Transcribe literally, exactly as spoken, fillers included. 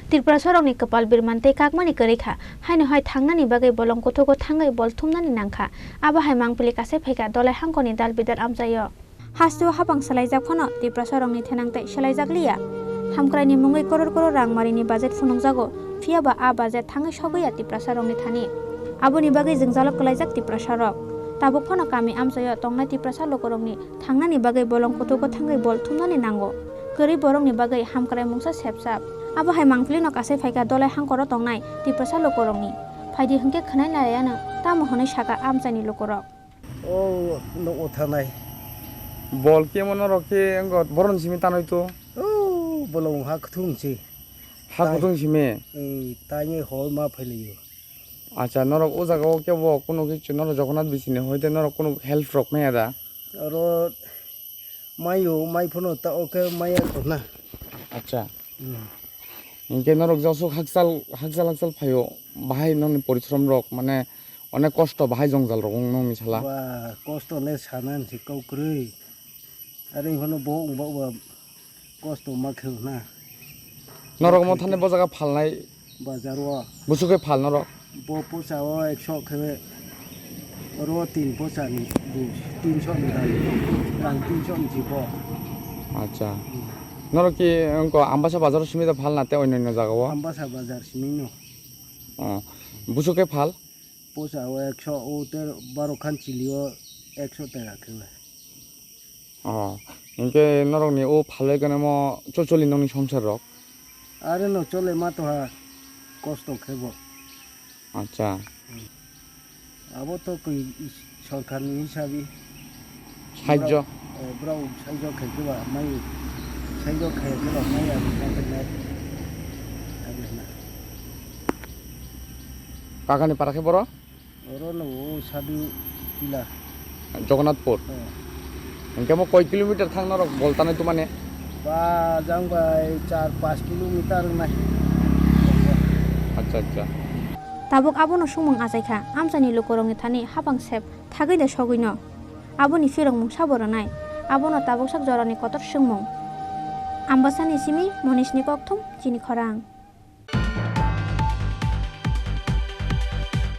Tiprasarokni kwpal birman tei kakmani kwrwi kha, haino hai thangnani bagwi bolong kuthugo thangwi bol thumnani nang kha. Abo hai mangpili kasai phai kha Dolai hangkorni dal bidal amchaio. Hasteo hapang swlaijak phano Tiprasarokni thenang tei swlaijak liya. Hamkraini mungwi koror koror rang marini budget phunukjago, phiya ba a budget thangwi sogwi ya Tiprasarokni thani. Aboni bagwi jwngjalo kwlaijak Tiprasarok. Tabuk phano kami amchaio tongnai Tiprasa lukurokni thangnani bagwi bolong kuthugo thangwi bol thumnani nango. Kwrwi borokni bagwi hamkrai mungsa sepsap. Abo hai mangpilino kasai phaikha Dolai hangkoro tongnai Tiprasa lukurokni. Phaidi hwnkhe khwnai nailayano tamo hwnwi sakha amchaini lukurok. O, nogo thanai. Bol khe mo norok khe wngkha borokni simi tanwi to? O, bolong ha kuthung se. Ha kuthung simi? Ei, tangwi hoi ma phailaio. Acha, norok o jaga o kebo kuno kichu norok Jagannath bisini hoite norok kuno help rok maya da? Oro mayo, mai phano ta o khe maya khorna. Acha. Hmm. Hinkhe norok josok hakchal, hakchal, hakchal phaio, bahai nongni porishrom rok, mane, onek kosto, bahai jongjal rok wng nongni sala. Ba, kosto le sana hinsi kok kwrwi. Are phano bo wng ba, ba kosto ma khe na. Norok mo thani bo jaga phalnai. Bazar o. Busu khe phal norok. Bo posa o ekso khe oro tin posa ni bu, tinso ni rang, rang tinso ni jibo. Acha. Hmm. Norok ki wngko Ambasa bazar o simi da phal na te onno jaga o? Ambasa bazar simi no. Oh. Busu khe phal? Posa o ekso, o te baro khan chili o ekso taka khe. Oh, hinkhe norokni o phalwi gwnamo chocholi nongni songsar rok? Are no chole ma toha kosto khe bo. Acha. Abo to koi sorkar ni hisabi. Sahajjo. Borok, eh, borok sahajjo khe khe ba mai, sahajjo khe khe ba mai abo khe khe nai. Abo na. Kakani para khe boro? Oro no o Sadu Tila. Jagannathpur. Oh. Hingke mo koi kilometer thang norok bol tanai tumani? Ba jang bai char pas kilometer nai. Acha, acha. Tabuk abono sumung achaikha, amchaini lukurokni thani hapang sep thagwi da sogwino. Aboni phirok mungsa bo rwnai. Abono tabuksak jorani kotor swngmung. Ambasani simi Monishni kokthum chini khorang.